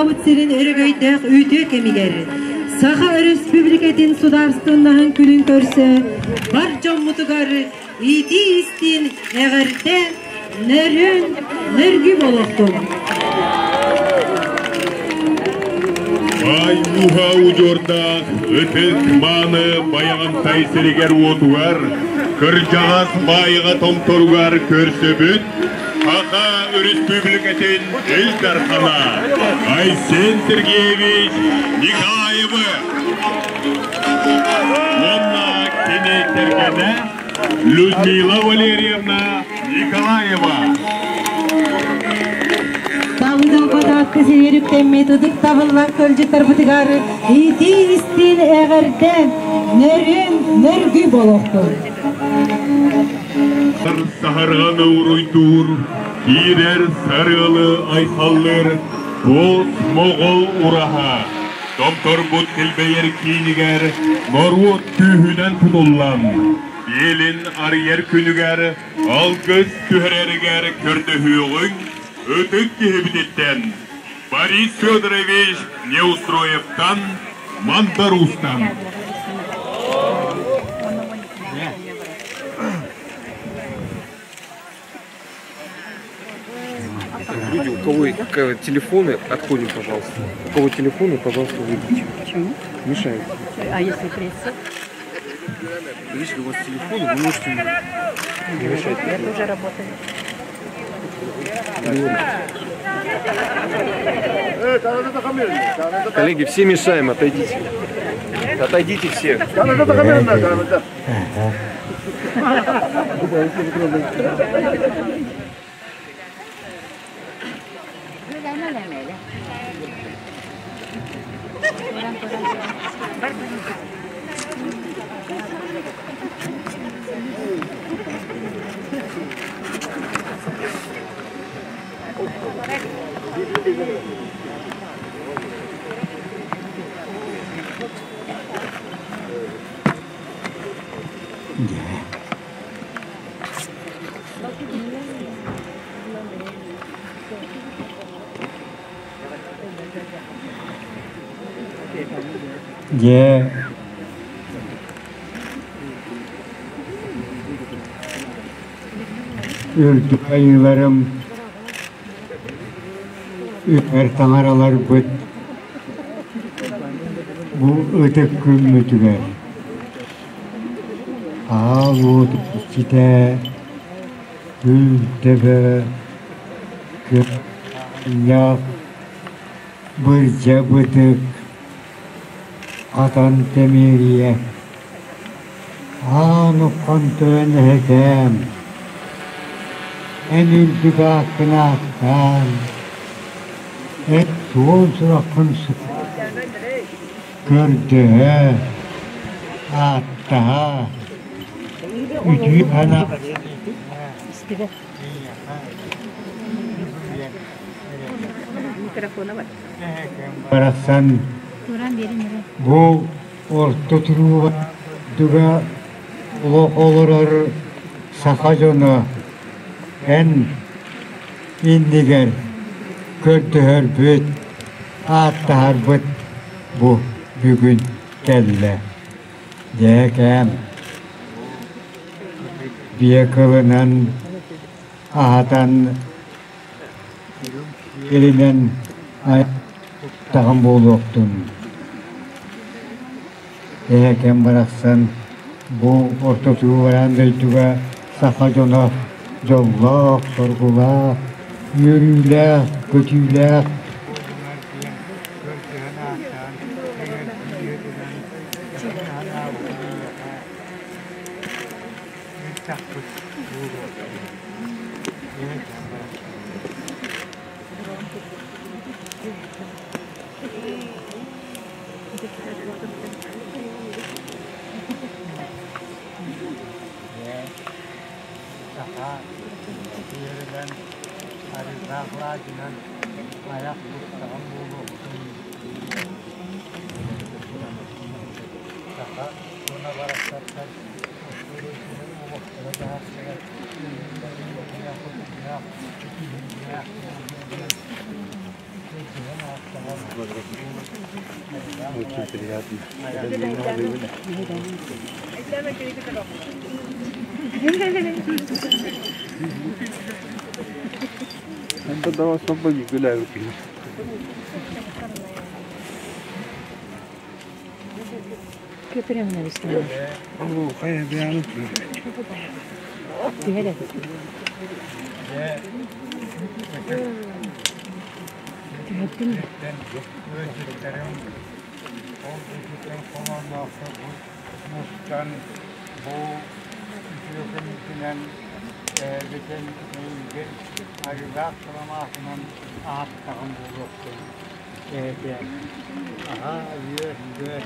Сахабыт сирин өрөгөйдөөх үтүө кэмигэр Саха Өрөспүүбүлүкэтин судаарыстыбаннаһын күнүн көрсө бар дьоммутугар иитии-истиин эҕэрдэ нөрүөн нөргү буолуохтун! Баай ууһа удьуордаах ытык мааны Байаҕантай сиригэр-уотугар, кырдьаҕас Баайаҕа томторугар көрсөбүт Саха Өрөспүүбүлүкэтин Ил Дархана Айсен Сергеевич Николаевы уонна кини кэргэнэ Людмила Валерьевна Николаева. Табыллыбатаакка сириэр үктэммит ытык табыллан көлдьүттарбытыгар итии-истиин эҕэрдэ нөрүөн нөргү болохтун. Саһарҕаны уруйдуур, киирэр сарыалы айхаллыыр туос моҕол ураһа томторбут килбэйэр киинигэр норуот күүһүнэн тутуллан, иэлин арыйар күнүгэр алгыс түһэрэригэр көрдөһүөҕүҥ ытык киһибититтэн Борис Федорович Неустроевтан Мандар Уустан. Люди, у кого телефоны, отходим, пожалуйста. У кого телефоны, пожалуйста, выйдите. Почему? Мешает. А если пресса? Если у вас телефоны, вы можете не мешать. Я тоже работаю. Коллеги, все мешаем, отойдите. Отойдите все. Дьэ, үрдүк айыыларым, үтэр таҥараларбыт бу ытык күммүтүгэр аал уот иччитэ күл төбө күөх бырдьа бытык хатан тэмиэрийэ аан уххан туран эһэкээм эн үрдүк ааккын ааттаан эт суон сураххын көрдөһө ааттаһа үтүө санаа Барахсан бу орто турууга олох олорор саха дьоно эн иннигэр көрдөһөрбүт, ааттаһарбыт бу бүгүн кэллэ. Дьээкээм биэ кылынан аһатан Илинэн таҕым буолуохтун. Эһэкэм барахсан бу ортотугу бараан дойдуга саха дьоно дьоллоох, соргулаах, үөрүүлээх, көтүүлээх Саха сиэринэн арыылаах алаадьынан айах туттаҕым буолуохтун. Саха дьоно барахсаттар Очень приятно. Это давай свободе гуляю. Ыалдьыттарым ол дойдуттан холоонноохтор мустан бу үтүө күммүтүнэн бүтүн эйигин арыылаах саламаатынан аһаттаҕым буолуохтун эһэтэ аһа үөр үөр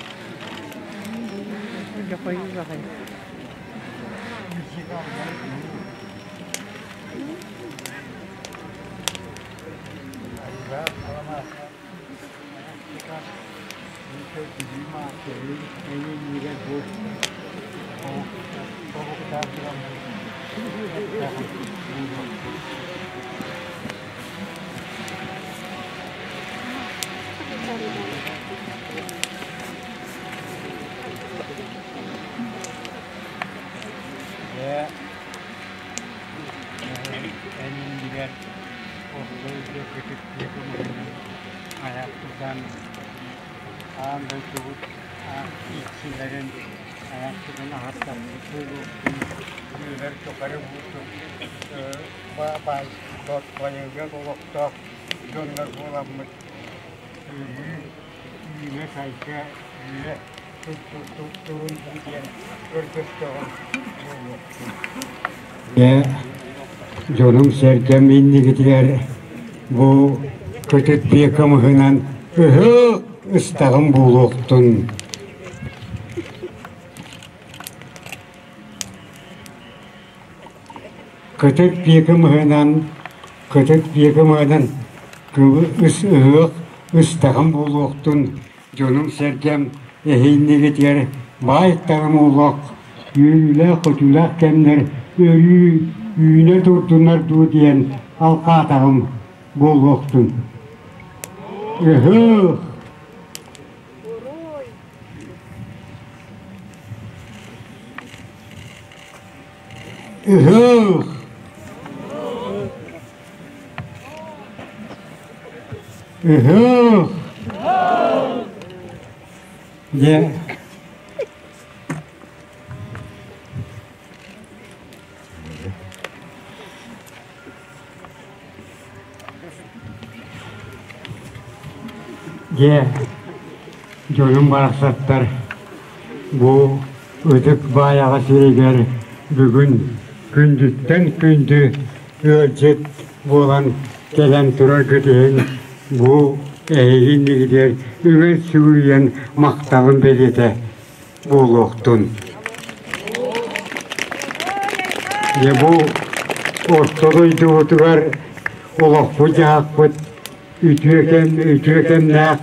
Эн иннигэр айах тутан аан дойдубут иччилэрин айах тутан аһаттаммыт буолуохтун быыһар тухары буутун байылыат олохтоох дьоннор буоламмыт өрүү үүнэ сайда үүнэ турун диэн көрдөстөҕүм буолуохтун. Дьонум-сэргэм иннигитигэр бу көтүт биэ кымыһынан ыһык ыстаҕым буолуохтун. Көтүт биэ кымыһынан көтүт биэ кымыһынан ыһыах ыстаҕым буолуохтун. Дьонум-сэргэм эһииннигитигэр баай таҥым олох үөрүүлээх-көтүүлээх кэмнэр өрүү үүнэ турдуннар дуу диэн алҕаатаҕым буолуохтун. Ыһыах! Ыһыах! Ыһыах! Дьэ Дьэ, дьонум барахсаттар бу ытык баайаҕа сиригэр бүгүн күндүттэн күндү ыалдьыт буолан кэлэн тураргыт иһин бу эһиги иннигитигэр үгүс сүгүрүйэн махталым бэлиэтэ буолуохтун. Дьэ бу орто дойдубутугар олохпут-дьаһахпыт үтүө кэм үтүө кэмнээх,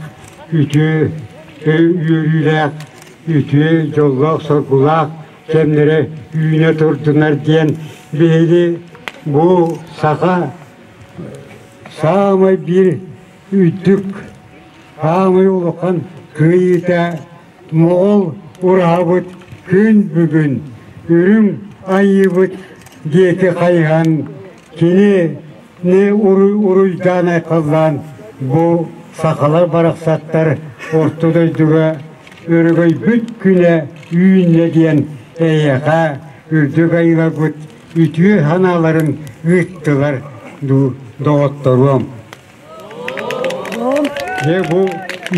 үтүө үөрүүлээх, үтүө дьоллоох-соргулаах кэмнэрэ үүнэ турдунар диэн биһиги бу саха саамай биир үрдүк, саамай улахан кыайыыта Моҕол ураһабыт күн бүгүн үрүҥ айыыбыт диэки хайыһан кинини уруйдаан айхаллаан бу сахалар барахсаттар орто дойдуга өрөгөйбүт күнэ үүннэ диэн эйиэхэ үрдүк айыыларбыт үтүө санааларын ыыттылар дуу доҕотторуом. Дьэ бу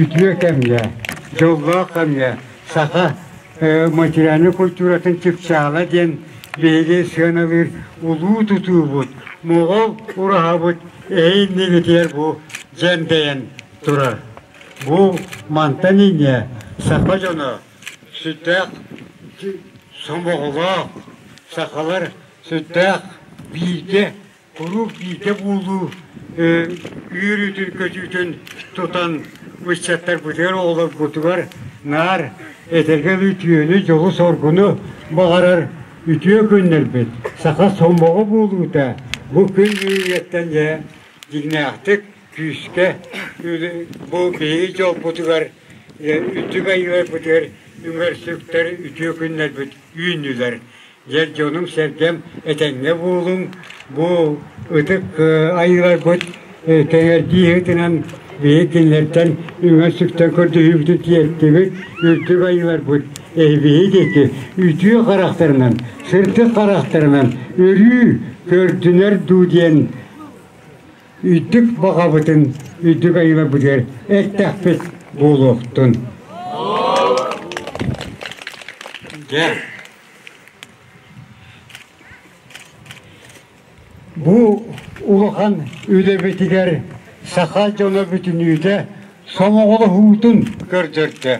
үтүө кэмҥэ, дьоллоох кэмҥэ саха материальнай культуратын чыпчаала диэн биһиги сыаналыыр улуу тутуубут, моҕол ураһабыт эһиннигитигэр бу дьэндэйэн турар. Бу мантан инньэ саха дьоно сүрдээх сомоҕолоох, сахалар сүрдээх бииргэ Куруук бииргэ буолуу үөрүүтүн-көтүүтүн тутан ыччаттарбытыгар, оҕолорбутугар наар этэргэ үтүөнү, дьолу-соргуну баҕарар үтүө күннэрбит. Саха сомоҕо буолуута бу күн бүгүҥҥэттэн дьэ дьиҥнээхтик күүскэ бу биһиги дьолбутугар үрдүк айыыларбытыгар үҥэр-сүктэр үтүө күннэрбит үүннүлэр. Дьэ дьонум-сэргэм этэҥҥэ буолуҥ, бу ытык айыыларбыт кэҥэрдии ыһыытынан биһиги кинилэртэн үҥэр-сүктэн көрдөһүүбүтүн тиэртибит, үрдүк айыыларбыт эһиги диэки үтүө харахтарынан, сырдык харахтарынан өрүү көрдүнэр дуу диэн үрдүк баҕабытын үрдүк айыыларбытыгар эттэхпит буолуохтун. Дьэ, бу улахан үлэбитигэр саха дьоно бүтүннүүтэ сомоҕолоһуутун көрдөрдө.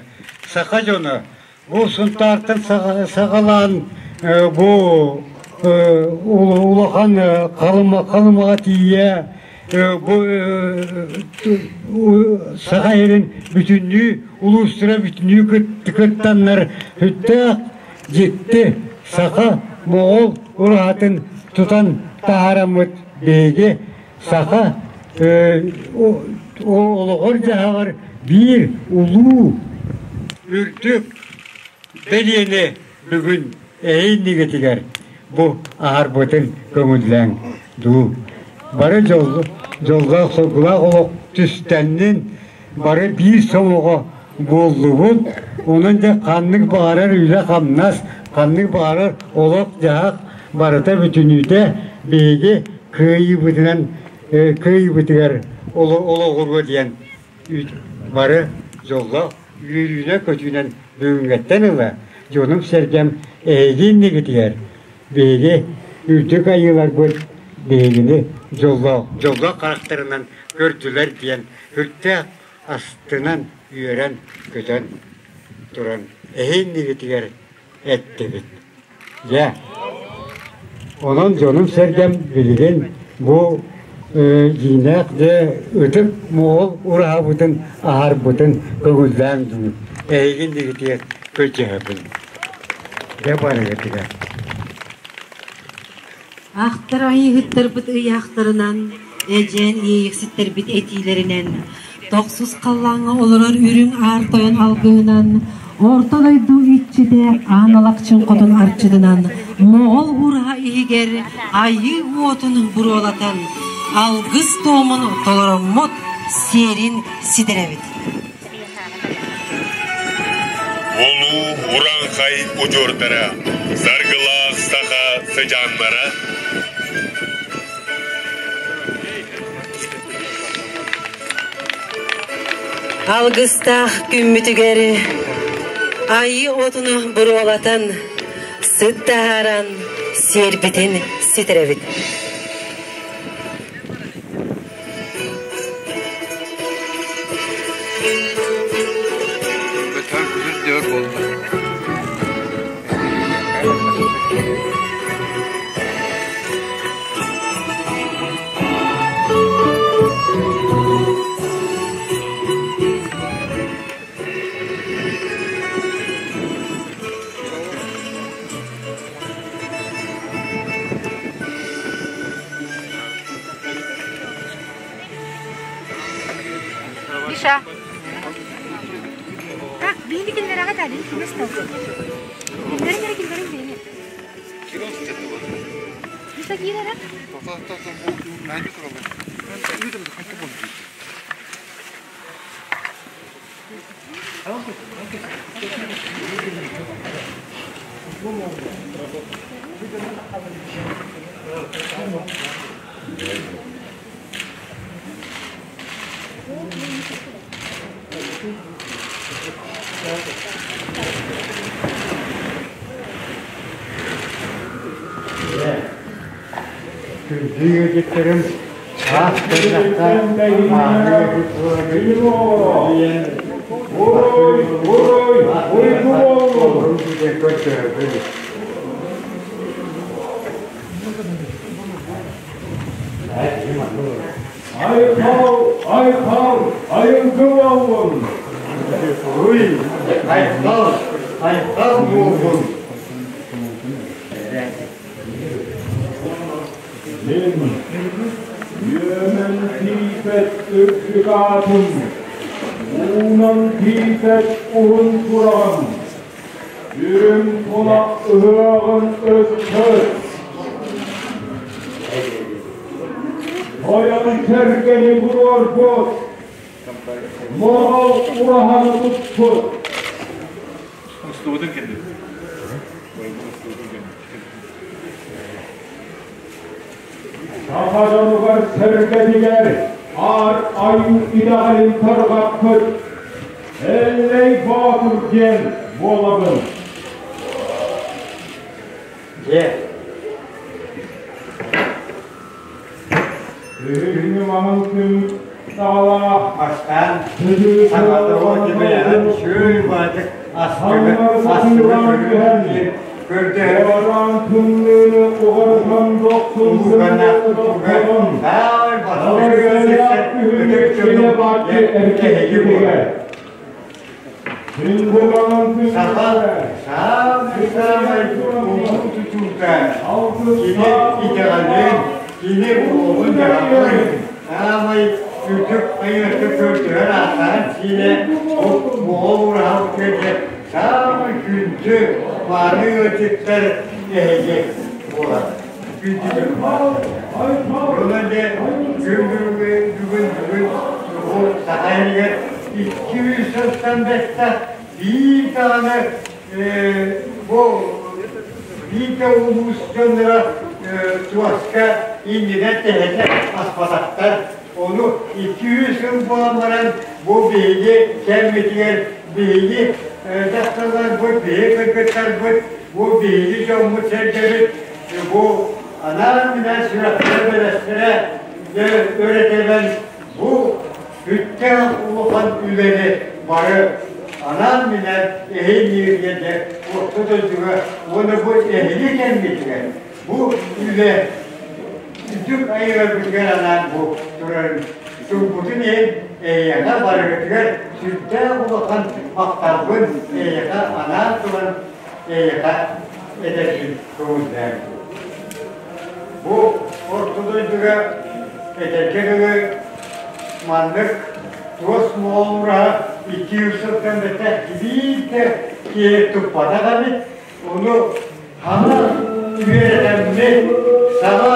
Саха дьоно бу Сунтаартан саҕалаан бу улахан Халымаҕа тиийэ бу Саха сирин бүтүннүү улуустара бүтүннүү кыттаннар сүрдээх дьикти саха моҕол ураһатын тутан таһаараммыт биһиги саха олоҕор-дьаһаҕар биир улуу үрдүк бэлиэни бүгүн эһииннигитигэр бу аһарбытын көҥүллээҥ дуу. Бары дьоллоох соргулаах олох түстэннин, бары биир сомоҕо буоллубут. Онон дьэ ханнык баҕарар үлэ-хамнас, ханнык баҕарар олох-дьаһах барыта бүтүнүүтэ биһиги кыайыыбытынан кыайыыбытыгар олоҕуруо диэн бары дьоллоох үөрүүнэн-көтүүнэн бүгүҥҥэттэн ыла дьонум-сэргэм эһиги иннигитигэр биһиги үрдүк айыыларбыт биһигини дьоллоох дьоллоох харахтарынан көрдүлэр диэн сүрдээх астынан үөрэн-көтөн туран эһи иннигитигэр эттибит. Дьэ, онон дьонум-сэргэм билигин бу дьиҥнээх дьэ ытык моҕол ураһабытын аһарбытын көҥүллээн дуу эһиги иннигитигэр көрдөһөбүн. Дьэ барыгытыгар. Ахтар айыыһыттарбыт ыйаахтарынан, эдьээн иэйэхситтэрбит этиилэринэн, тохсус халлааҥҥа олорор үрүҥ аар тойон алгыһынан, орто дойду иччитэ Аан Алахчын хотун арчытынан, Моҕол ураһа иһигэр айыы уотун буруолатан, алгыс туомун толороммут сиэрин ситэрэбит. Улуу урааҥхай удьуордара, саргылаах саха сыдьааннара Алгыстаах күммүтүгэр айыы отуну буруолатан, сыт таһааран, сиэрбитин ситэрэбит. Миша. Так, били кинилэргэ тәлин кимес Киллэрин эрэ киллэрин били. Миша киирэрэ. Күндү ыалдьыттарым Аас тыллахха мааны диэн Ой, ой, ой, диэн көрдөһөбүн. Айхал, айхал, айылгы буоллун! Уй, айхал, айхал буоллун! Мин үөмэн тиит Сүппэт үрдүк аатын, уунан киирбэт уһун сураҕын, үрүҥ тунах ыһыаҕын өспөт. Тойон сэргэни туруорбут, моҕол ураһаны туппут. Устубутун кэллим. Саха дьонугар сэргэтигэр аар айыы итэҕэлин тарҕаппыт Эллэй Боотур диэн буолабын. Дьэ. Күһүҥҥү маҥан күн саҕалаах Бастаан саҥатого дьимэйэҕин сүөл баатык астыгы астыгы көрүҥ көрдөһөр Уораан тымныыны уҕарытан дохсун улууканнаах тутууга саамай бастакы ыалдьыттар ытык дьонум эһиги буолар. Саха саамай-саамай улуу тутуута кини итэҕэлин, кини олоҕун-дьаһаҕын саамай үрдүк айыыта көрдөһөр ааттаан сиинэ бу моҕол ураһабытыгар дьэ саамай күндү мааны ыалдьыттар эһиги буолар. Күндү дьон Онон дьэ күн бүгүн бүгүн бүгүн бу саха иһигэр 200 сылтан бэттэх биир даҕаны бу биир да улуус дьонноро туоска иннинэн тэһэтэ аспатахтар. Ону 200 сыл буолан баран бу биһиги кэммитигэр биһиги дьахталларбыт, биһиги кыргыттарбыт, бу биһиги дьоммут-сэргэбит бу анаан-минээн сүрэхтэрэ-бэлэстэрэ өрөтөбөн бу сүрдээх улахан үлэни бары анаан-минээн эһиилииргэ дьэ орто дойдуга уонна бу эһиги кэммитигэр бу үлэ үрдүк айыыларбытыгар анаан бу турарын турбутун иһин эйиэхэ барыгытыгар сүрдээх улахан махталбын эйиэхэ анаан туран эйиэхэ этэрбин көҥүллээн. Бу орто дойдуга этэргэ дылы маннык туос моҕол ураһа 200 сылтан бэттэх биирдэ киһи туппатах эбит. Ону саҥа үөрэтэммит, саҥа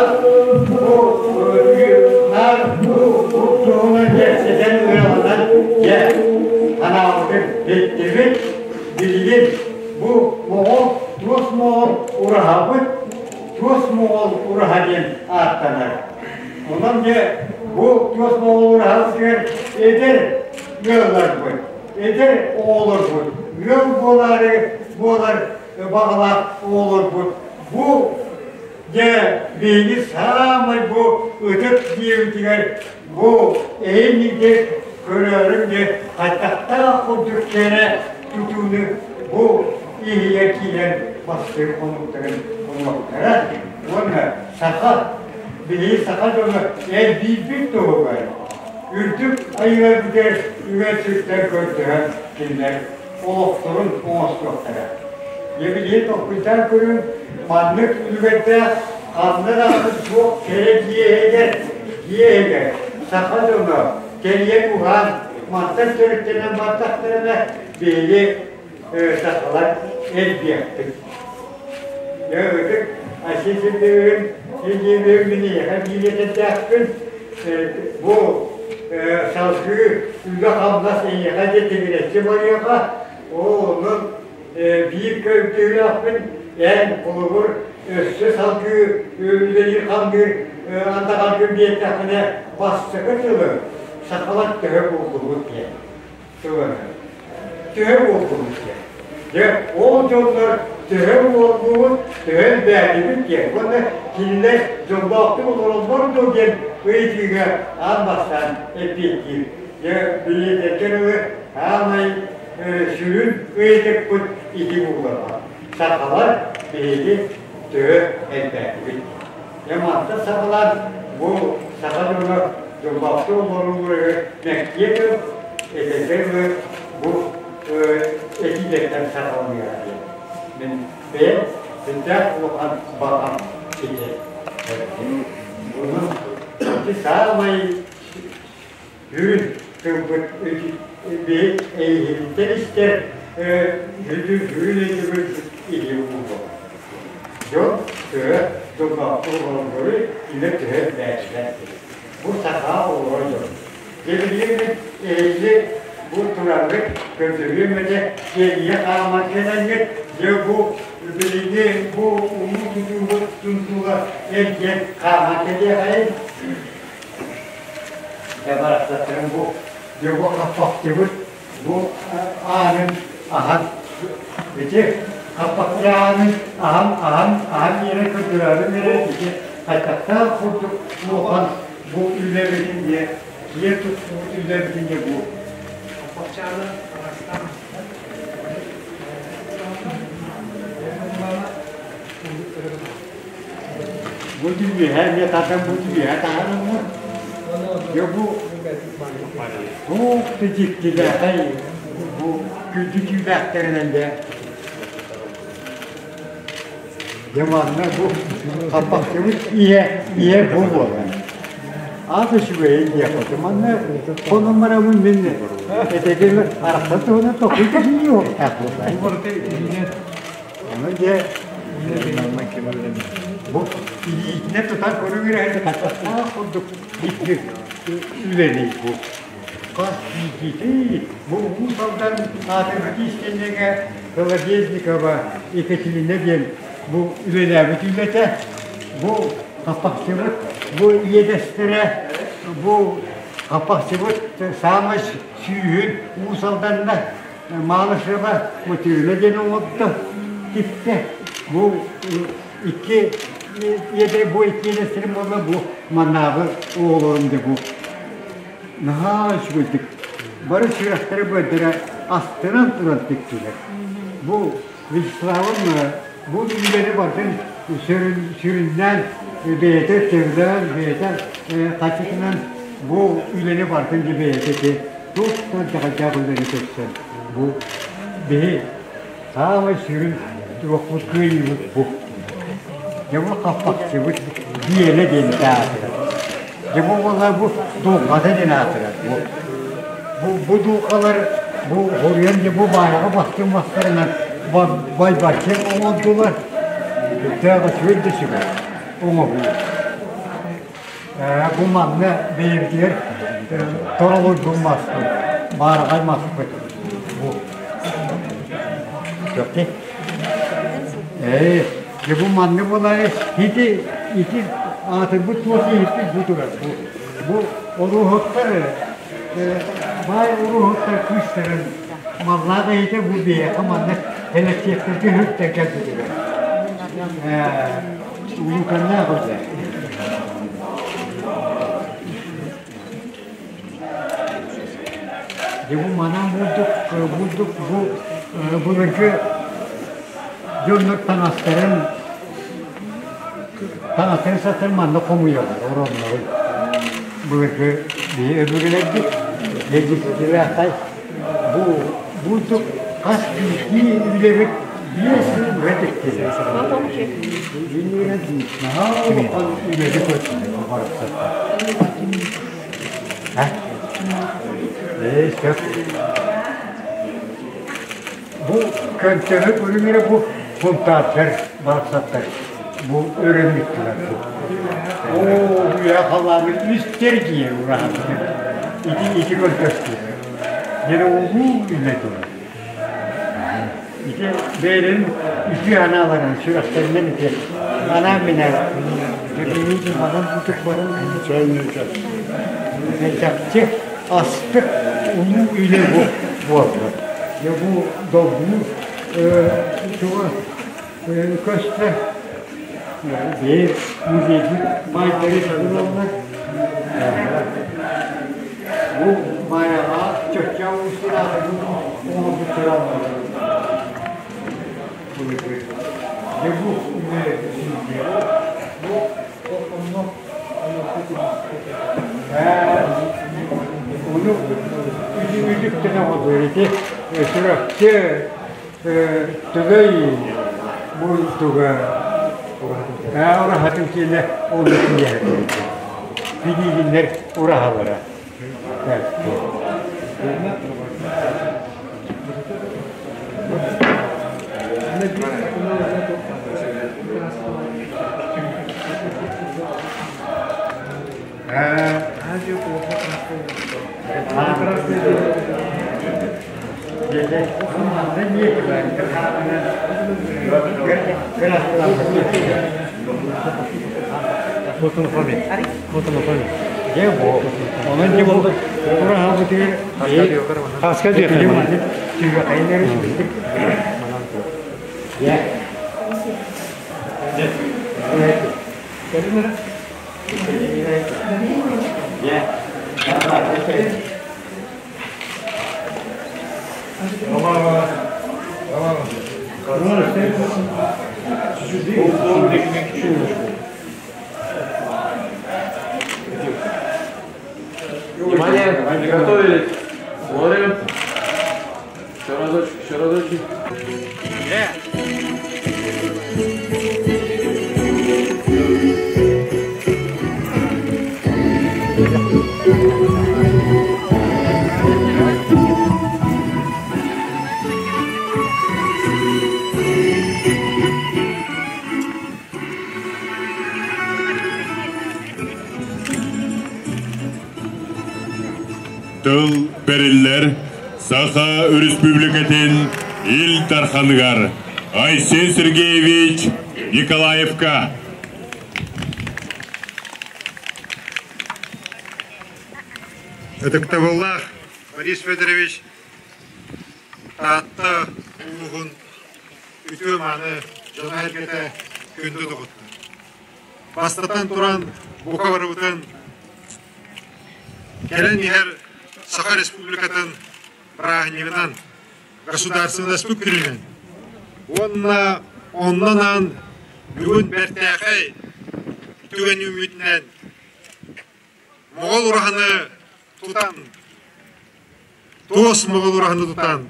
бу наар бу туһунан кэпсэтэн ыалынан дьэ санаабытын иттибит. Билигин бу моҕол туос моҕол ураһабыт туос моҕол ураһа диэн ааттанар. Онон дьэ бу туос моҕол ураһабытыгар эдэр ыалларбыт, эдэр оҕолорбут, ыал буолаары буолар баҕалаах оҕолорбут бу дьэ биһиги саамай бу ытык дьиэбитигэр бу эһиги көрөөрүҥ дьэ хайдахтаах курдук кэрэ тутууну бу иһигэр киирэн бастыыр хонуктарын хонуохтара уонна саха биһиги саха дьоно элбиирбит туһугар үрдүк айыыларбытыгар үгэн-сүктэн көрдөһөн кинилэр олохторун оҥостуохтара. Дьэ билигин толкуйдаан көрүҥ, маннык үлүгэрдээх ханна даҕаны суох кэрэ дьиэ иһигэр саха дьоно кэрийэн уһаан мантан төрүттэнэн бардахтарына биһиги сахалар элбиэхпит. Дьэ ытык Айсен Сергеевич Сергеевич мин эйиэхэ биир этэрдээхпин бу салгыы үлэ-хамнас эйиэхэ дьэ тигинэччи барыаҕа. Ол онон биир көрдүүрээхпин эн холобур өссө салгыы үлэлиир-хамныыр андаҕаргын биэрдэххинэ бастакы тылы сахалар төһө буоллубут диэн тыланы төһө буоллубут диэн. Дьэ, ол дьоннор төһө буоллубут, төһө элбээтибит диэн уонна кинилэр дьоллоохтук олороллор дуо диэн ыйытыыга аан бастаан эппиэттиир. Дьэ, билиэтэргэ дылы аамай сүрүн ыйытыкпыт ити буоллаҕа. Сахалар биһиги төһө элбээтибит. Дьэ, мантан саҕалаан бу саха дьоно дьоллоохтук олорууларыгар мэктиэ тыл, этэргэ дылы бу этиилэртэн саҕаланыаҕа диэн. Мин бэйэм сүрдээх улахан баҕам ити. Онон ити саамай Сүрүн тылбыт эйигиттэн истэр сүрүн сүрүн өйдөбүл иһи буолуо. Дьон төһө дулҕалыы олороллорун илэ төһө бээччилэр. Бу саха олорор дьон. Дьэ билигин эһиги бу тураргыт көрдөрүөм этэ, киэҥҥэ хааман кэлэҥҥит, дьэ бу билиҥҥи бу улуу тутуубут тунтууга эргиэн хааман кэлиэхэйин. Дьэ барахсаттарым бу дьэ бу хаппахтыбыт бу аанын аһан ити хаппахты аанын аһан аһан аһан иэрэ көрдөрөөрү эрэ ити хайдахтаах курдук улахан бу үлэбитин дьэ киэр туттубут үлэбитин дьэ бу Хаппахчааны араастаан Бу үөһэ эмиэ тардан бу үөһэ таһаараллар. Дьэ бу туох да дьиктилээхэй бу күндү түүлээхтэринэн дьэ Дьэ манна бу хаппахтыбыт иһэ иһэ бу буолар. Аата үчүгэйин диэххэ. Манна хонон барабын мин этэгин арахса туһунан тохуй уохтаах буолар. Ону дьэ бу илиитинэн тутан көрүҥүрэ хатахтаах курдук икки үлэлиир бу. Хас биирдиитин бу Уус Алдан аатырбыт иистэнньэҥэ Колодезникова Екатерина диэн бу үлэлээбит үлэтэ, бу хаппахчыбыт, бу иэдэстэрэ, бу хаппахчыбыт саамай сүүһүн Уус Алданна Малышева Матрена диэн оҥордо, типтэ. Бу икки иэдэ бу икки иэдэстэрим буолла бу маннааҕы оҕолорум дьэ бу наһаа үчүгэйдик бары сүрэхтэрэ быардара астынан туран тиктилэр. Бу Вячеславым бу үлэни барытын сүрүннээн бэйэтэ сөбүлээн бэйэтэ хаччытынан бу үлэни барытын дьэ бэйэтэ ити туохтан дьаҕайдаах үлэни көрсөн бу биһи саамай сүрүн туохпут кыайыыбыт бу. Дьэ бу хаппахчыбыт биэлэ диэн аатырар. Дьэ бу буолла бу дулҕата диэн аатырар. Бу бу, бу дулҕалар бу хоруйан дьэ бу баайаҕа бастыҥ мастарынан байбаччы оҥордулар. Сүрдээх үчүгэй да үчүгэй оҥоһуу. Бу манна бэйэбитигэр торолуйбут маспыт, баараҕай маспыт бу. Чөккэ. Ээ, дьэ бу манна буолаары ити ити аатырбыт туос иһиппит бу турар. Бу бу оруоһуттар баай оруоһуттар кыыстарын маллаах иһитэ бу биһиэхэ манна элэктиэктэргэ үһүктэн кэлбитигэр. Улууканнаах үлэ. Дьэ бу манан бурдук, бурдук бу былыргы дьоннор таҥастарын таҥастарын састарын манна хомуйаллар ороннорун. Былыргы биһи өбүгэлэрбит дьиктилээхэй бу бурдук хас биирдии үлэбит биэс сыл быһа тиктилэр. Наһаа улахан үлэни көрдүлэр барахсаттар. Ээ, сөп. Бу көнтөһү көрүҥүрэ бу бунтаардар барахсаттар бу өрөммүттүлэр бу. Оо, үйэ халаабыт үстэр дии ураһаттар. Ити ити көнтөстүлэр. Дьэ улуу үлэ турар. Ити бэйэлэрин үтүө санааларын сүрэхтэринэн ити анаан минэ чахчы астык улуу үлэ бу буолла. Дьэ бу долгуну туга көстөр биир музейбыт баайдары сабылаллар. Бу Майаҕа Чөччө уустурааты бу оҥорбуттара Дьэ бу Бу онно Ону үтүктэн оҕолор ити Чурапчы Төлөй буйдуга ураһатын киэнэ ол киэһэ Билиилиннэр ураһалара. Внимание, приготовились. Смотрим. Еще разочек, еще разочек. Тыл бэриллэр Саха Өрөспүүбүлүкэтин Ил Дарханыгар Айсен Сергеевич Николаевка. Ытыктабыллаах Борис Федорович Таатта улууһун үтүө-мааны дьоно-сэргэтэ күндү доҕоттор. Бастатан туран, бука барыбытын кэлэн иһэр Саха Республикатын бырааһынньыгынан, государственноспут күнүнэн уонна онно анаан бүгүн бэртээхэй түгэн үүммүтүнэн Моҕол ураһаны тутан, туос моҕол ураһаны тутан,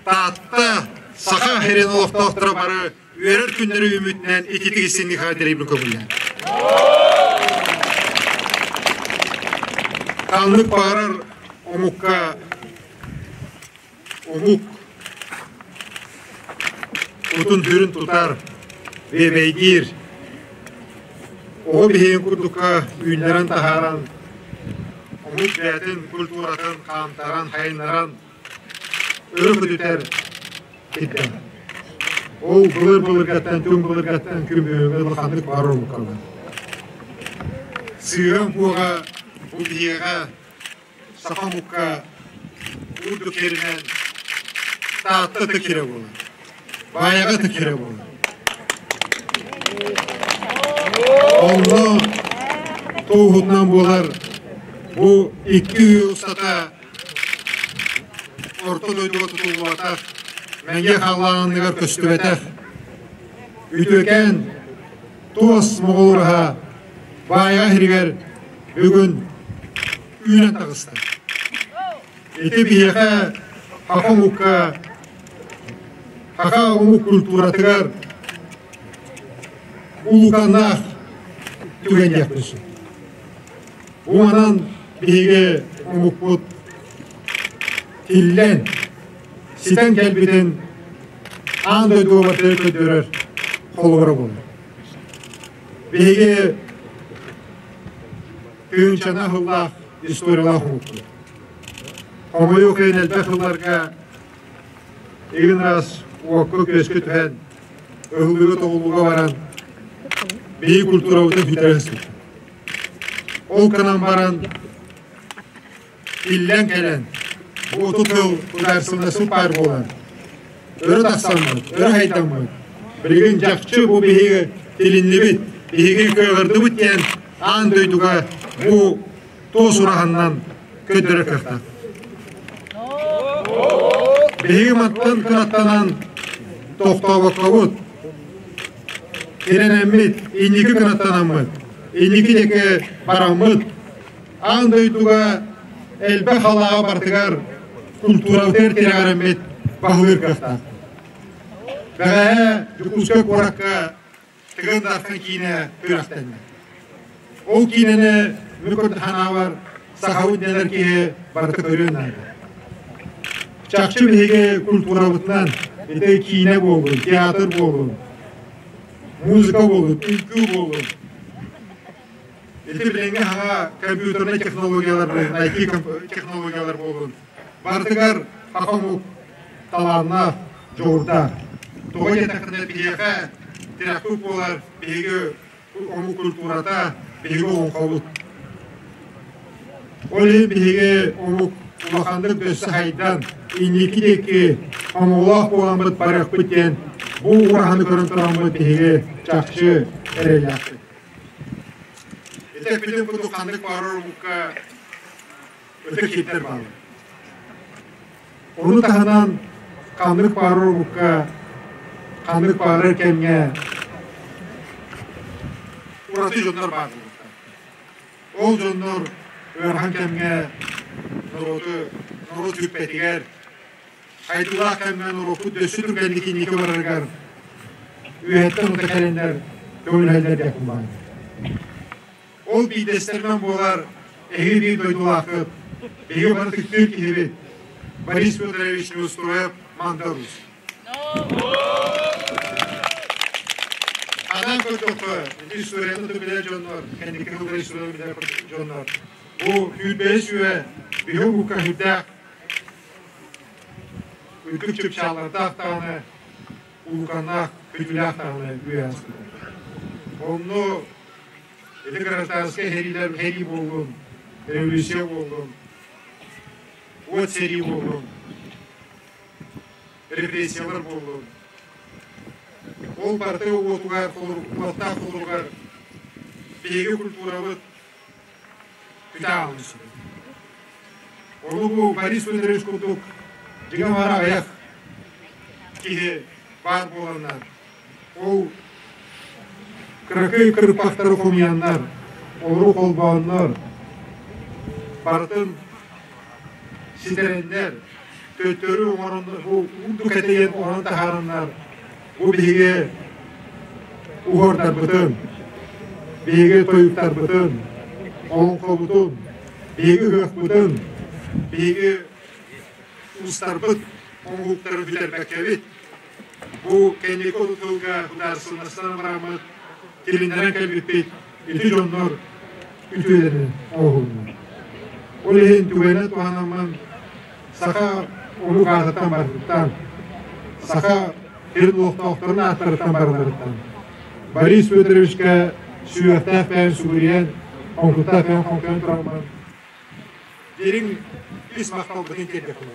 Таатта Саха сирин олохтоохторо бары үөрэр күннэри үүммүтүнэн ититик истиҥник хаадырыйбын көҥүллээн. Ханнык баҕарар омукка омук утун-түрүн тутар, биэбэйдиир, оҕо биһигин курдукка үүннэрэн таһааран, омук бэйэтин культуратын хаамтаран, хайыннаран өрө көтүтэр ирдэнэр. Ол былыр-былыргаттан, түҥ былыргаттан күн бүгүҥҥэ улаханнык баар омукка Сыыһан куоҕа бу биһиэхэ саха омукка урдук сиринэн Таатта тыкирэ буолар, Баайаҕа тыкирэ буолар. Онно туоһутунан буолар бу икки үйэ устата орто дойдуга тутуллубатах, мэҥэ халлааныгар көстүбэтэх үтүөкэн туос моҕол ураһа Баайаҕа иһигэр бүгүн үүнэн таҕыста. Ити биһиэхэ саха омукка, саха омук культуратыгар улууканнаах түгэн диэхпин сөп. Бу манан биһиги омукпут тиллэн, ситэн кэлбитин аан дойдуга барытыгар көрдөрөр холобура буолла. Биһиги тыһыынчаны аһыллаах историялаах омукпут. Хомойуох иһин элбэх сылларга игин раз уокка-күөскэ түһэн, ыһыллыыга-тоҕуллууга баран биһиги культурабытын сүтэрэ сыспыт. Ол гынан баран иллэҥ кэлэн, бу отут сыл ударсылласыы баар буолан, өрө тахсаммыт, өрө хайдаммыт, билигин чахчы бу биһиги тилиннибит, биһиги кыаҕырдыбыт диэн аан дойдуга бу туос ураһаннан көрдөрөр кыахтаах. Биһиги мантан кынаттанан тохтообоккобут, тирэнэммит, инники кынаттанаммыт, инники диэки бараммыт, аан дойдуга элбэх халааҕа барытыгар культурабытыгар тирэҕирэммит баһылыыр кыахтаах. Бэҕэһээ Дьокуускай куоракка Тыгын Дархан киинэ күрэхтэннэ. Ол киинэни мүкүр ханаабар сахабыт дэнэр киһи барыта көрүөн наада. Чахчы биһиги культурабытынан ити киинэ буоллун, театр буоллун, музыка буоллун, үҥкүү буоллун. Ити билиҥҥи хаҥа компьютернай технологиялар буоллун, IT технологиялар буоллун, барытыгар саха омук талааннаах, дьоҕурдаах. Тоҕо диэтэххинэ биһиэхэ тирэхпит буолар биһиги омук культурата, биһиги олоҥхобут. Ол иһин биһиги омук улаханнык өссө хайдан, инники диэки омоҕолоох буоламмыт барыахпыт диэн бу ураһаны көрөн тураммыт биһиги чахчы эрэллээхпит. Ити эппитим курдук ханнык баҕарар омукка ытык сирдэр бааллар. Ону таһынан ханнык баҕарар омукка, ханнык баҕарар кэмҥэ ураты дьоннор баар буолуохтаахтар. Ол дьоннор ыарахан кэмҥэ норуоту норуот сүппэтигэр, хайдылаах кэмҥэ норуоппут өссө түргэнник инники барарыгар үөһэттэн ута кэлэннэр көмөлөһөллөр диэхпин баҕарабын. Ол биирдэстэринэн буолар эһиги биир дойдулааххыт, биһиги бары ытыктыыр киһибит Борис Федорович Неустроев Мандарус. Анаан көрдөххө, ити историяны да билэр дьоннор, кэнники сыллар историяны билэр дьоннор, бу сүүрбэһис үйэ биһиги омукка сүрдээх үрдүк чыпчааллардаах даҕаны улуканнаах, күтүлээх даҕаны үйэ ааспыта. Онно ити гражданскай сэриилэр сэрии буоллун, революция буоллун, уот сэрии буоллун, репрессиялар буоллун, ол барыта уотугар, уоттаах холоругар биһиги культурабыт күтэ Ону бу Борис Федорович курдук дьиҥэ-баара аҕыйах киһи баар буоланнар, ол кыракый кырыппахтары хомуйаннар, олору холбооннор, барытын ситэрэннэр, төттөрү оҥорон бу урдук этийэн оҥорон таһаараннар, бу биһиги уһуордарбытын, биһиги тойуктарбытын, олоҥхобутун, биһиги ыһыахпытын, биһиги уустарбыт оҥоһуктарын бүтэрбэккэбит, бу кэнники отут сылга судаарыстыбаннастан бараммыт тилиннэрэн кэлбиппит ити дьоннор үтүөлэрин оҥоһуллар. Ол иһин түгэнэ туһанаммын саха омук аатыттан барытыттан, саха сирин олохтоохторун ааттарыттан барыларыттан Борис Федоровичка сүһүөхтээх бэйэм сүгүрүйэн, хоҥкуттаах бэйэм хоҥкуйан тураммын дириҥ ис махталбытын тиэрдэхпин.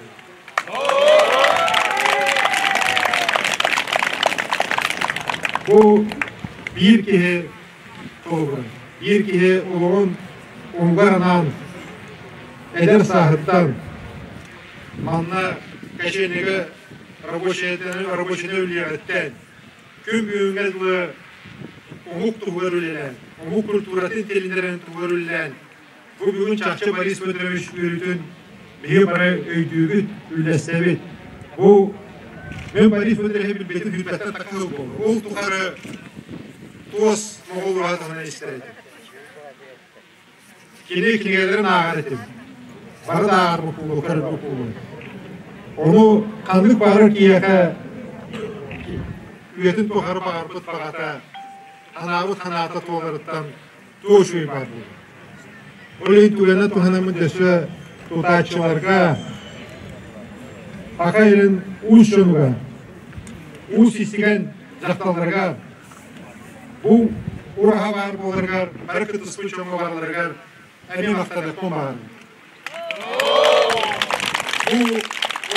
Бу биир киһи холобура, биир киһи олоҕун омугар анаан эдэр сааһыттан манна качельнига рабочайда үлэлиэҕиттэн күн бүгүҥҥэ дылы омук туһугар үлэлээн, омук культуратын тилиннэрэн туһугар үлэлээн, бу бүгүн чахчы Борис Федорович үөрүүтүн биһиги бары өйдүүбүт, үллэстэбит. Бу мен Борис Федоровиһы билбитим сүүрбэттэн тахса сыл буолла. Ол тухары туос моҕол ураһа туһунан истэр этим. Кини кинигэлэрин ааҕар этим. Бары да ааҕар буолуо, көрөр буолуо. Ону ханнык баҕарар киһиэхэ үйэтин тухары баҕарбыт баҕата, санаабыт санаата туоларыттан туох үчүгэй баар буолуо. Ол иһин түгэнэ туһанаммын өссө тутааччыларга Саха ирин уус дьонугар, уус истигэн дьахталларыгар бу ураһа баар буоларыгар, бары кыттыспыт дьоҥҥо барыларыгар эмиэ махтаныахпын баҕарабын. Бу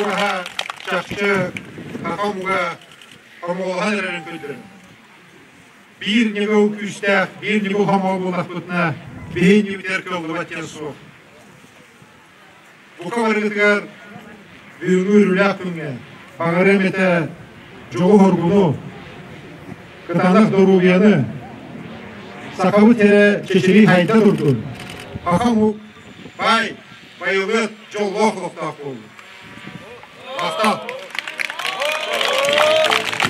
ураһа чахчы саха омуга хомоҕолоһон эрэрин көрдөрөр. Биир ньыгыл күүстээх, биир ньыгыл хомоҕо буоллахпытына, биһи иннибитигэр кыаллыбат диэн суох. Бука барыгытыгар бүгүҥҥү үөрүүлээх күҥҥэ баҕарыам этэ дьолу-соргуну, кытаанах доруобуйаны, сахабыт сирэ чэчирии хайда турдун, саха омук баай, байылыат, дьоллоох олохтоох буоллун. Махтал!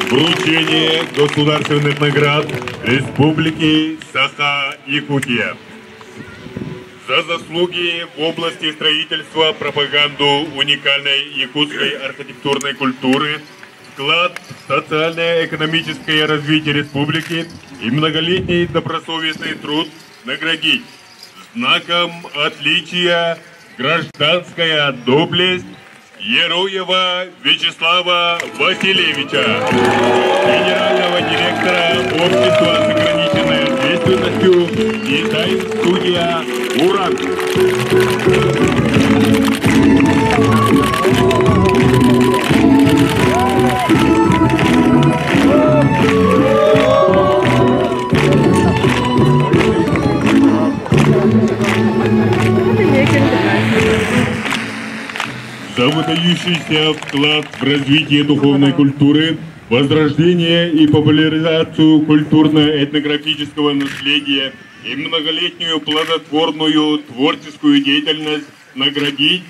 Вручение государственных наград Республики Саха-Якутия. За заслуги в области строительства, пропаганду уникальной якутской архитектурной культуры, вклад в социально-экономическое развитие республики и многолетний добросовестный труд наградить знаком отличия «Гражданская доблесть» Ероева Вячеслава Васильевича, генерального директора общества с ограниченной ответственностью «Дизайн-студия Уран». За выдающийся вклад в развитие духовной культуры, возрождение и популяризацию культурно-этнографического наследия и многолетнюю плодотворную творческую деятельность наградить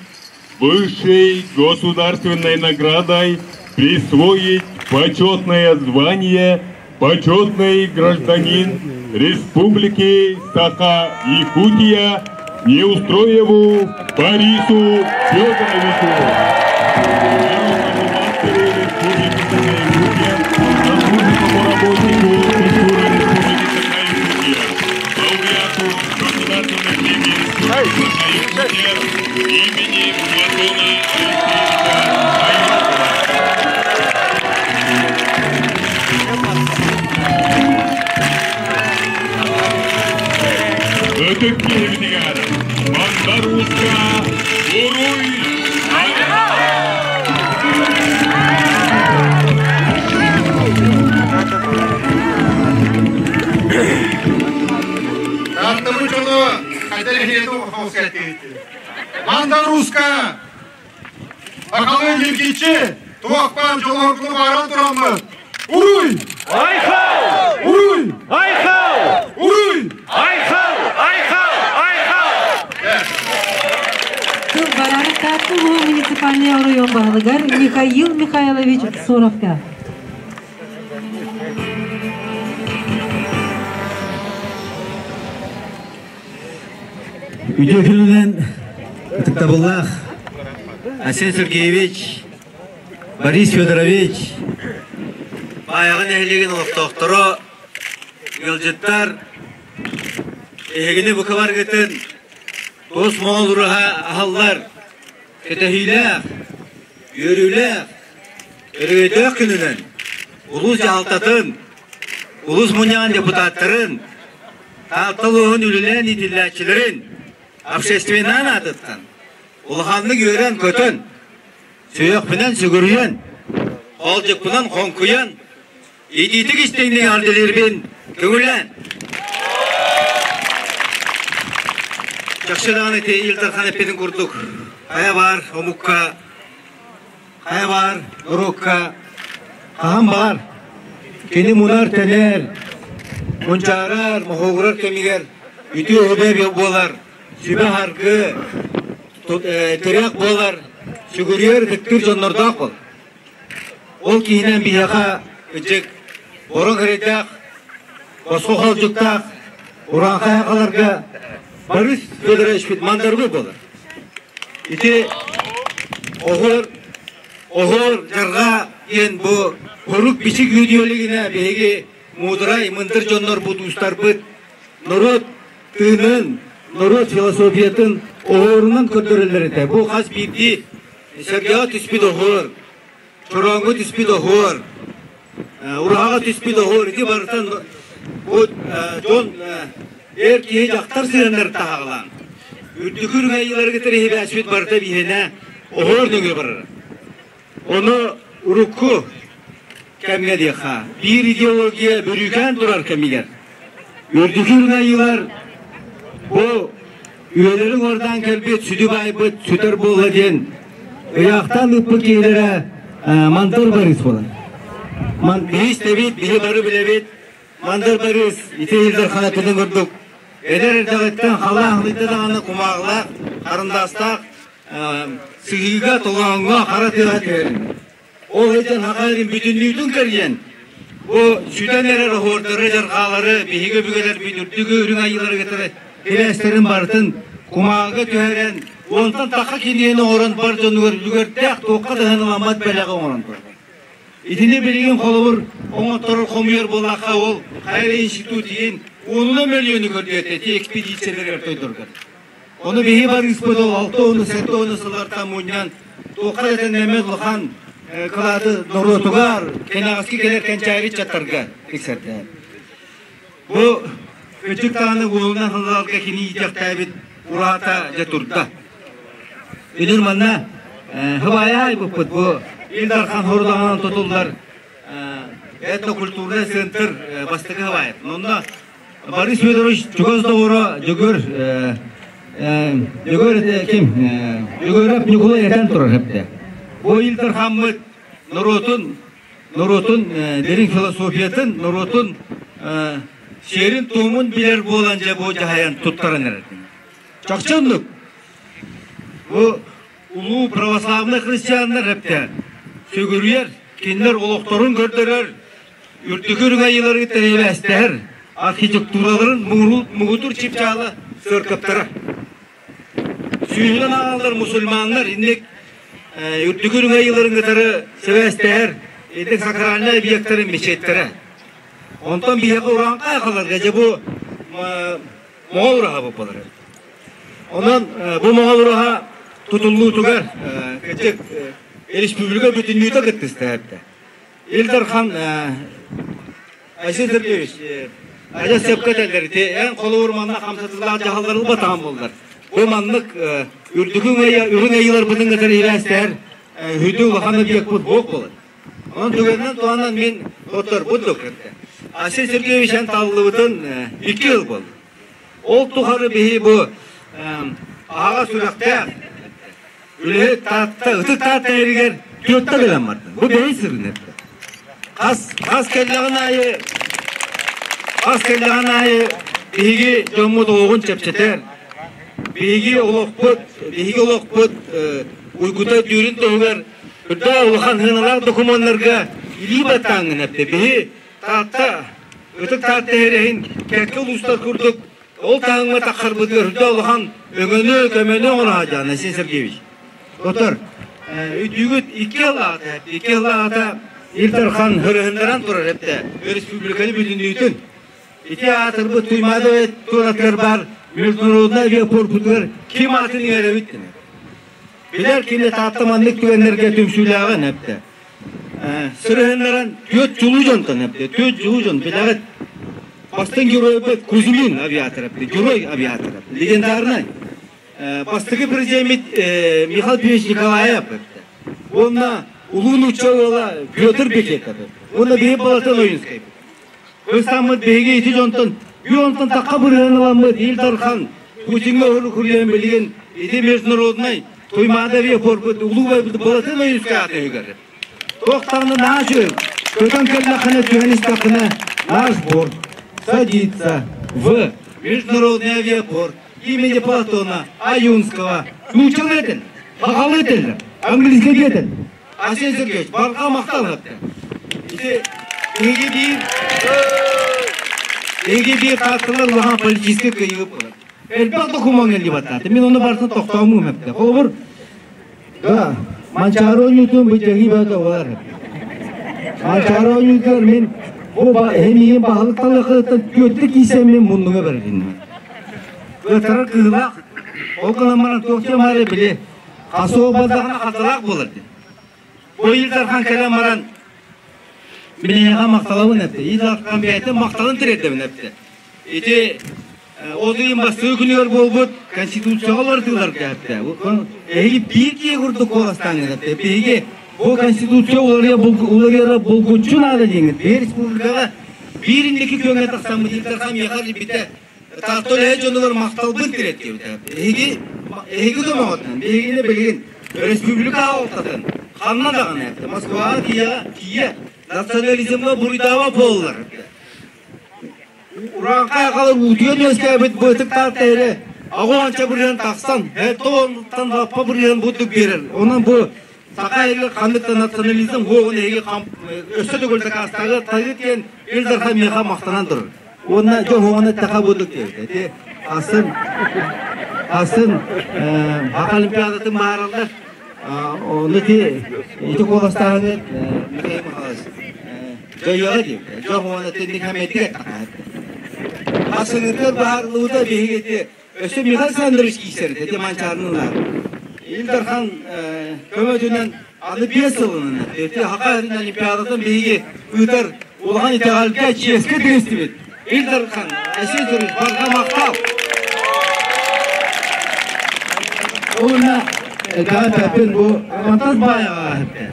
высшей государственной наградой, присвоить почетное звание «Почетный гражданин Республики Саха-Якутия» Неустроеву Борису Федоровичу, народному мастеру Республики Саха-Якутия, заслуженному работнику культуры Республики Саха-Якутия, лауреату Государственной премии Республики Саха-Якутия имени Платона Алексеевича Ойунского. Ытык киһибитигэр Мандар Ууска уруй Тааттабыт дьоно хайда эһиэти Мандар Ууска Сахалыы ньиргиччи туох баар дьолуоргуну бааран тураммыт Уруй! Айхал! Уруй! Айхал! Уруй! Айхал! Айхал! Айхал! Тыл барары Таатта улууһун муниципальнай оройуон баһылыгар Михаил Михайлович Соровка. Үтүө күнүнэн ытыктабыллаах Айсен Сергеевич, Борис Федорович, Баайаҕа нэһилиэгин олохтоохторо, ыалдьыттар, эһигини бука баргытын туос моҕол ураһа аһаллар кэтэһиилээх, үөрүүлээх, өрөгөйдөөх күнүнэн улуус дьаһалтатын, улуус мунньаҕын депутаттарын, Таатта улууһун үлэлээн иитиллээччилэрин общественнай аатыттан улаханнык үөрэн-көтөн, сүһүөхпүнэн сүгүрүйэн, хоолдьукпунан хоҥкуйан, итиитик истиҥник эҕэрдэлиирбин көҥүлээн. Чахчы даҕаны ити Ил Дархан эппитин курдук, хайа баар омукка, хайа баар норуокка хаһан баҕар кини мунар-тэнэр, мунчаарар, моһуогурар кэмигэр үтүө үһүбэ буолар, сүбэ-саргы, тирэх буолар, сүгүрүйэр ытыктыыр дьоннордоох бол. Ол киһинэн биһиэхэ ычык бороҥ эрэйдээх, босхо холдьуктаах урааҥхай сахаларга Борис Федорович Мандарбы буолар. Ити оһуор оһуор дьарҕаа диэн бу хорук бичик үөдүйэлигинэ биһиги муударай мындыр дьоннорбут уустарбыт норуот тыынын, норуот философиятын оһуорунан көрдөрөллөр этэ. Бу хас биирдии сэргэҕэ түспүт оһуор, чорооҥҥо түспүт оһуор, ураһаҕа түспүт оһуор ити барытын бу дьон эр киһи дьахтар сыһыаннарын таһаҕалаан үрдүкү үрүҥ кытары барыта биһиэнэ оһуор нөҥүө барара. Ону урукку кэмҥэ диэххэ, биир идеология бүрүүкээн турар кэмигэр үрдүкү үрүҥ бу үйэлэрин уордаан кэлбит сүдү баайбыт сүтэр буолла диэн ыйаахтаан ыыппыт киһилэрэ Мандар Борис буолар. Биһи истэбит, биһи бары билэбит, Мандар Борис ити Ил Дархан эппитин курдук эдэр эрдэҕиттэн халаан ыйда даҕаны кумааҕылаах, харындаастаах сыһыыга, толооҥҥо, хара тыаҕа түһэрин. Ол иһин Саха сирин бүтүннүүтүн кэрийэн, бу сүтэн эрэр оһуордары, дьарҕаалары биһиги өбүгэлэрбит үрдүк үрүҥ айыылары кытары сибээстэрин барытын Кумааҕыга түһэрэн, уонтан тахха кинигэни оҥорон бар дьонугар үлүгэрдээх туохха да сыаналаммат бэлэҕи оҥорон турар. Итини билигин холобур оҥотторор хомуйар буоллахха ол хайа институт иһин уонунан мөлүйүөнү көрдүөтэ ити экспедицияларыгар тойдоргор. Ону биһи барыыспыт ол 60-70 сыллартан мунньан туохха да тэннэммэт улахан кылааты норуотугар, кэнэҕэски кэлэр кэнчээри ыччаттарга тиксэрдэ. Бу кырдьык даҕаны уолунан сылларга кини иитиэхтээбит ураата дьэ турда. Үнүр манна хыбаайа айбыппыт бу Ил Дархан хорудаҕынан тутуллар этнокультурный центр бастакы хыбаайат. Онно Борис Федорович чугас доҕоро Дьөгүөр Дьөгүөр ким? Дьөгүөрэп Ньукулай этэн турар эбитэ. Бу Ил Дархаммыт норуотун норуотун дириҥ философиятын, норуотун сиэрин-туомун билэр буолан дьэ бу дьаһайан туттаран эрэр. Чахчы оннук. Бу улуу православнай христианнар эптэ сүгүрүйэр, кинилэр олохторун көрдөрөр, үрдүкү үрүҥ айыылары тэриэбэстэһэр архитектураларын муҥутуур чыпчаала сыаркаптара. Сүүһүнэн ааҕаллар мусульманнар инник үрдүкү үрүҥ айыыларын кытары сибээстэһэр итик сакральнай объектарын мечеттэрэ. Онтон биһиэхэ урааҥхай халарга дьэ бу Моҕол ураһа буолар. Онон бу Моҕол ураһа тутуллуутугар кырдьык республика бүтүннүүтэ кыттыста Ил Дархан Айсен Сергеевич адьас сөпкө этэллэр ити эн холобур манна хамсатыллаах дьаһаллар ылбатаҕын буоллар. Бу маннык үрдүкү үрүҥ айыыларбытын кытары ибээстэһэр хүдү улахан объекпут буох буолар. Онон түгэнинэн туһанан мин отторбут докторда. Айсен Сергеевич эн талыллыбытын 2 ыл буолла. Ол тухары биһи бу аҕа сүрэхтээх үлэһит Таатта, ытык Таатта эригэр түөртэ кэлэн бардым. Бу бэйи сырын эттэ. Хас, хас кэллэҕин аайы хас кэллэҕин аайы биһиги дьоммут олоҕун чэпчэтэр, биһиги олохпут, биһиги олохпут уйгута түүрүн туһугар үрдээх улахан сыаналаах докумуоннарга илии баттааҥҥын эптэ. Биһи Таатта, ытык Таатта иһин кэккэ улуустар курдук ол таһымҥа тахсарбытыгар үрдэ улахан өҥөнү, көмөнү оҥоро сылдьаҕын, Айсен Сергеевич. Дотор, үтүүгүт 2 ыллаҕата, 2 ыллаҕата Ил Дархан хырыһыннаран турар эптэ республиканы бүтүннүүтүн. Ити аатырбыт Туймаада туонатыгар баар международный авиапорпутугар ким аатын иҥэрэбит дэнэр. Билэр кини Таатта маннык түгэннэргэ түмсүүлээҕин эптэ. Сырыһыннаран түөрт чулуу дьонтон эптэ. Түөрт чулуу дьон билэҕит. Бастыҥ геройбут Кузьмин авиатор эптэ. Герой авиатор эптэ. Легендарный. Бастакы президеммит Михаил Петрович Николаев эптэ. Уонна улуу нуучча уола Петр Бекетов. Уонна биһи Балатын Ойунскай. Ыстаммыт биһиги ити дьонтон онтон тахха бырыһан ыламмыт Ил Дархан Путиҥҥа уһурук билигин ити международнай Туймаада авиапорпут улуу байбыт Балатын Ойуускай аата үһүгэр. Туох даҕаны наһаа үчүгэй. Көтөн кэллэххинэ түһэн истэххинэ наш борт садится в международный авиапорт имени Платона Аюнского. Нууччалыы этин, сахалыы этэллэр, английскайдыы этэллэр. Арсен Сергеевич, барҕа махтал эттэ. Ити биһиги биир биһиги биир таатталар улахан политическай кыайыы буолар. Элбэх докумуон кэлли баттаата. Мин ону барытын тохтоомуум эптэ. Холобур, да, Манчаары оонньуутун быдьаһыы бөтө олар. Манчаары оонньуутугар мин бу эһимиин баһылык талыахыттан түөртэ киисэ мин муннуга бэрилиннэ. Ыатарар кыһылаах, ол гынан баран туох диэн били Хасоо бардаҕына хатылаах буолар диэн. Бу Ил Дархан кэлэн баран билиэҕэ махталабын эттэ. Ил Дархан бэйэтин махталын тириэрдэбин эттэ. Ити от ыйын бастакы күнүгэр буолбут Конституцияҕа уларытыыларга эттэ. Эһиги биир киһи курдук куоластааҥҥыт эттэ. Биһиги бу Конституция уларыйара булгуччу наада диэҥҥит. Биһи республикаҕа биир инники күөҥҥэ тахсаммыт Ил Дархан миэхэ илбитэ Таатта үлэһит дьонугар махталбын тириэртибитэ. Эһиги эһиги көмөҕүтүнэн биһигини билигин республика аҕалтатын ханна даҕаны эттэ Москваҕа тиийэ тиийэ национализмҥа буруйдаабат буоллар Урааҥхай аҕалар уутуйан үөскээбит быытык Таатта эрэ аҕа бырыһан тахсан тоҕонтан лаппа бырыһан бурдук биэрэр. Онон бу саха эригэр ханнык да национализм уоҕун эһиги өссө төгүл дакаастаҕы тайы диэн Ил Дархан миэхэ махтанан турар. Уонна дьоһуоҕун эттэхэ буолук диэбитэ. Ити атын. Асын Аха Олимпиадатын баараллар. Оны ти ити куоластааһыны Михаил Михайлович дьойуоҕа диир. Дьох уонна тинник хамэдигэ Асыныгар баарлыбыта биһиги ити өссө Михаил Александрович киисэр ити манчаарынылар. Ил Дархан көмөтүнэн аны биэс сылынан ити Хака Олимпиадатын биһиги ыытар улахан итэҕэлгэ чиэскэ тигистибит. Ил Дархан Айсен Сергеевич барҕа махтал! Уонна элбэҕи эппэппин бу Романтас Баайаҕа эттэ.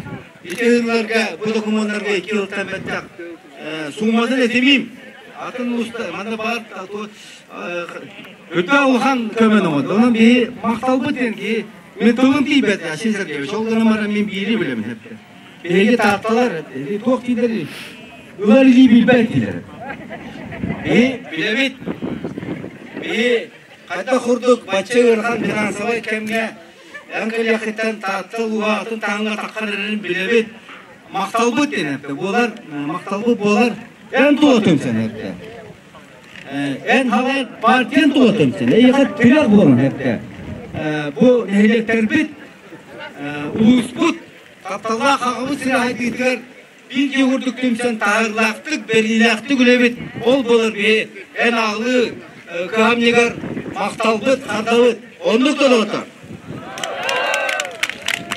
Ити ыһыыларга бу докумуоннарга икки ылтан бэттэх сууматын этимиим. Атын улуста манна баар өтө улахан көмөнү оҥордо. Онон биһи махталбыт диэн киһи мин тылым тиийбэт Айсен Сергеевич. Ол гынан баран мин биири билэбин эттэ. Биһиги таатталар туох дииллэрий? Ылар илии билбэт дииллэр. Биһи билэбит. Биһи хайдах курдук бачча ыарахан финансовай кэмҥэ эн кэлиэххиттэн Таатта улууһа атын таһымҥа таххан эрэрин билэбит. Махталбыт диэн эттэ. Буолар, махталбыт буолар. Эн тула түмсэн эттэ. Эн халай партиян тула түмсэн. Эйиэхэ тирэх буолан эттэ. Бу нэһилиэктэрбит, улууспут Тапталлаах аҕабыт сирэ хайдыытыгар биир киһи курдук түмсэн таһырлаахтык, бэриилээхтик үлэбит ол буолар биһи эн аҕалыы кыһамньыгар махталбыт, хардабыт оннук толоотор.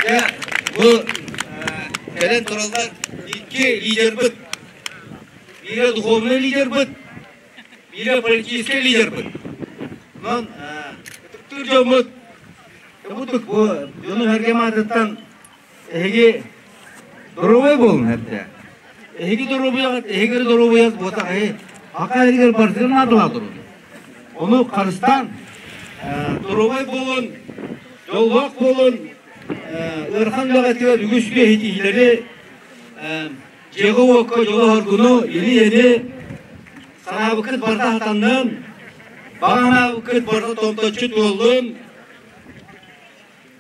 Дьэ, бу кэлэн тураллар икки лидербыт. Биирэ духовный лидербыт, биирэ политическай лидербыт. Онон ытыктыыр дьоммут Кыбытык бу дьону сэргэм аатыттан эһиги доруобай буолун эрдэ. Эһиги доруобуйаҕыт, эһиги доруобуйаҕыт буотах эһи ака эригэр барытын наадалаах доруобуйа. Ону харыстаан доруобай буолун, дьоллоох буолун, ыарахан үлэҕитигэр үгүс үгэһитиилэри дьиэҕэ-уокка дьолу-соргуну, или-эни санаабыккыт барыта хатаннын, баҕа санаабыккыт барыта томточчу туоллун,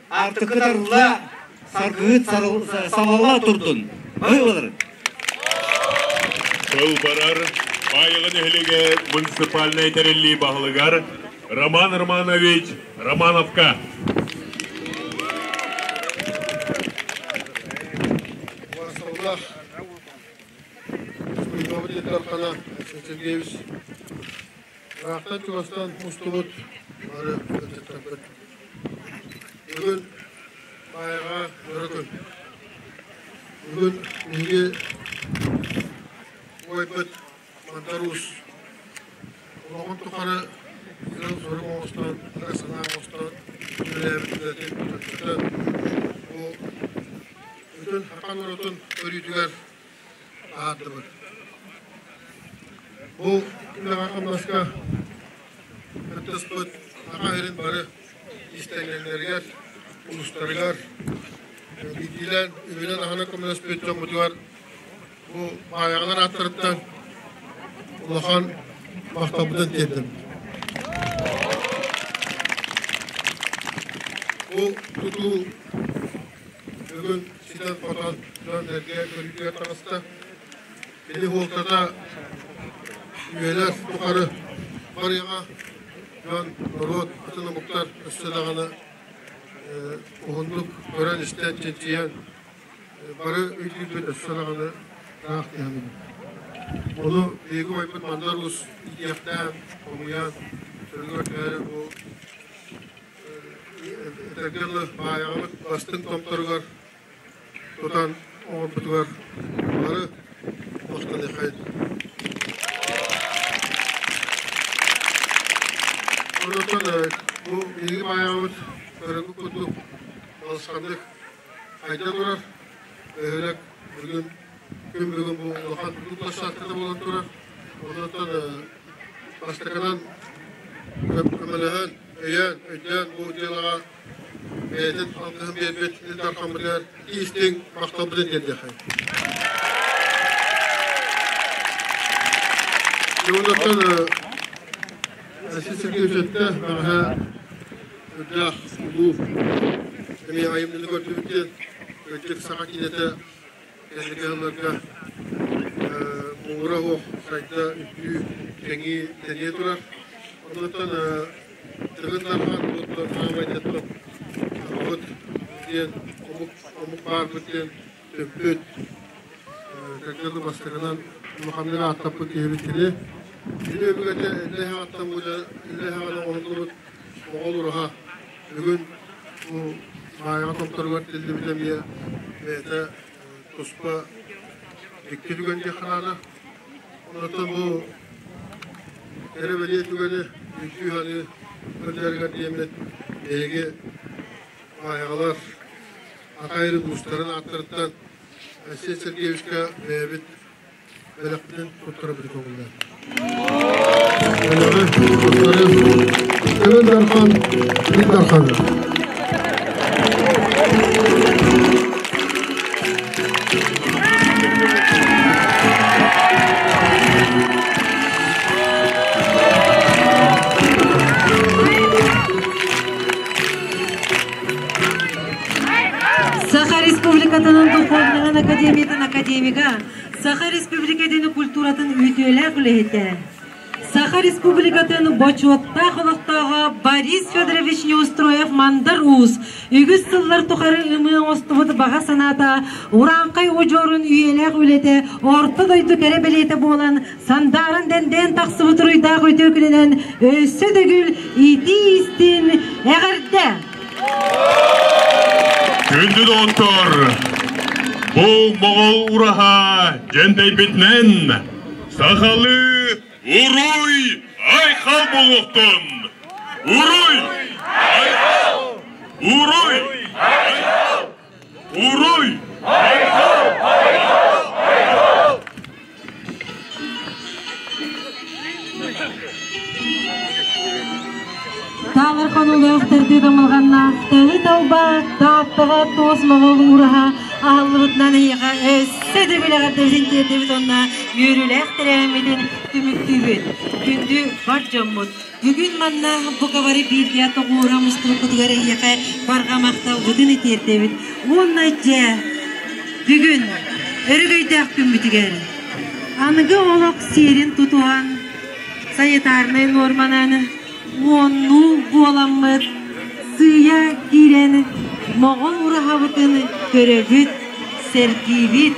Аартыккыт арылла, саргыһыт салалла турдун. Баһыыбаларын. Сыл барар Баайаҕа нэһилиэгэ муниципальнай тэриллии баһылыгар Роман Романович Романовка. Барсаллах Уйбабыт Дархана Сергеевич Ыраахтан чугастан мустубут бары ыалдьыттарбыт. Бүгүн Баайаҕа өрө күн. Бүгүн биһиги убайбыт Мандар Уус олоҕун тухары сыал-сорук оҥостон, ыра санаа оҥостон үлэлээбит үлэтин чахчыта бу бүтүн саха норуотун көрүүтүгэр аһаардыбыт. Бу үлэҕэ-хамнаска кыттыспыт Саха сирин бары иистэнньэҥнэригэр, улуустарыгар биирдиилээн үбүнэн-аһынан көмөлөспүт дьоммутугар бу баайаҕалар ааттарыттан улахан махталбытын тиэрдэбит. Бу тутуу Бүгүн ситэн-хотон дьон-сэргэ көрүүтүгэр таҕыста. Кини суолтата үйэлэр тухары барыаҕа. Дьон, норуот, атын омуктар өссө даҕаны уһуннук көрөн-истэн, чинчийэн бары өйдүүрбүт өссө даҕаны ыраах тиһэбин. Ону биһиги убайбыт Мандар Уус иитиэхтээн, хомуйан, чөлүгэр түһэрэн бу Этэргэ дылы, Баайаҕабыт бастыҥ томторугар тутан оҥорбутугар бары махтаныаххайын. Онтон бу биһиги Баайаҕабыт көрүҥү курдук балысханнык хайда турар. Бөһүөлэк бүгүн күн бүгүн бу улахан тутуу площадката буолан турар. Онтон бастакынан көмөлөһөн өйөөн, өйдөөн бу дьыалаҕа бэйэтин алгыһын биэрбит Ил Дархаммытыгар истиҥ махталбытын тиэрдиэххэ. Дьонуттан Алексей Сергеевич өттө бэҕэһээ үрдээх улуу эмиэ айымньыны көрдүбүт диэн кырдьык саха киинэтэ кэнники сылларга муҥура суох сайда, үрдүү, кэҥии, тэнийэ турар. Оннуттан Тыгын Дархан оттон саамай дьэ сахабыт диэн омук омук баарбыт диэн түмпүт кэргэн бастакынан улаханнык ааттаппыт киһибит кини. Кини өбүгэтэ Эллэй хаҕаттан Эллэй хаҕана оҥоһуллубут Моҕол ураһа бүгүн бу Баайаҕа томторугар тиллибитэ эмиэ бэйэтэ туспа икки түгэн диэххэ наада. Онтон бу кэрэ бэлиэ түгэни үҥкүү-ханыы көрдөрөргөр диэммит биһиги Баайаҕалар Атайры уустарын ааттарыттан Айсен Сергеевичка бэйэбит бэлэхпитин туттарабыт көҥүллээн. Бэлэҕи туттарыы Тыгын Дархан Ил Дархан Саха Республикатын Духовнай Академиятын академига, Саха Республикатын культуратын үтүөлээх үлэһитэ, Саха Республикатын бочуоттаах олохтооҕо Борис Федорович Неустроев Мандар Уус үгүс сыллар тухары ымыы оҥостубут баҕа санаата урааҥхай удьуорун үйэлээх үлэтэ орто дойду кэрэ бэлиэтэ буолан сандааран дэндээн тахсыбыт уруйдаах үтүө күнүнэн өссө төгүл итии-истин эҕэрдэ! Күндү доҕоттор, бу Моҕол ураһа дьэндэйбитинэн сахалыы уруй айхал буолуохтун! Уруй! Айхал! Уруй! Айхал! Уруй! Айхал! Айхал! Айхал! Таалар хонуулаах төрдү тамылҕаннаах тылы талба Тааттаҕа туос моҕол ураһа аһыллыбытынан эһиэхэ өссө да билэҕэрдэбитин тиэрдэбит уонна үөрүүлээх тэрээһиммитин түмүктүүбүт. Күндү бар дьоммут, бүгүн манна бука бары бииргэ тоҕуора мустубуккутугар эһиэхэ барҕа махталбытын тиэрдэбит. Уонна дьэ, бүгүн өрөгөйдөөх күммүтүгэр аныгы олох сиэрин тутуһан санитарнай нуорманан уоннуу буоламмыт сыыйа киирэн Моҕол ураһабытын көрөбүт, сэргиибит.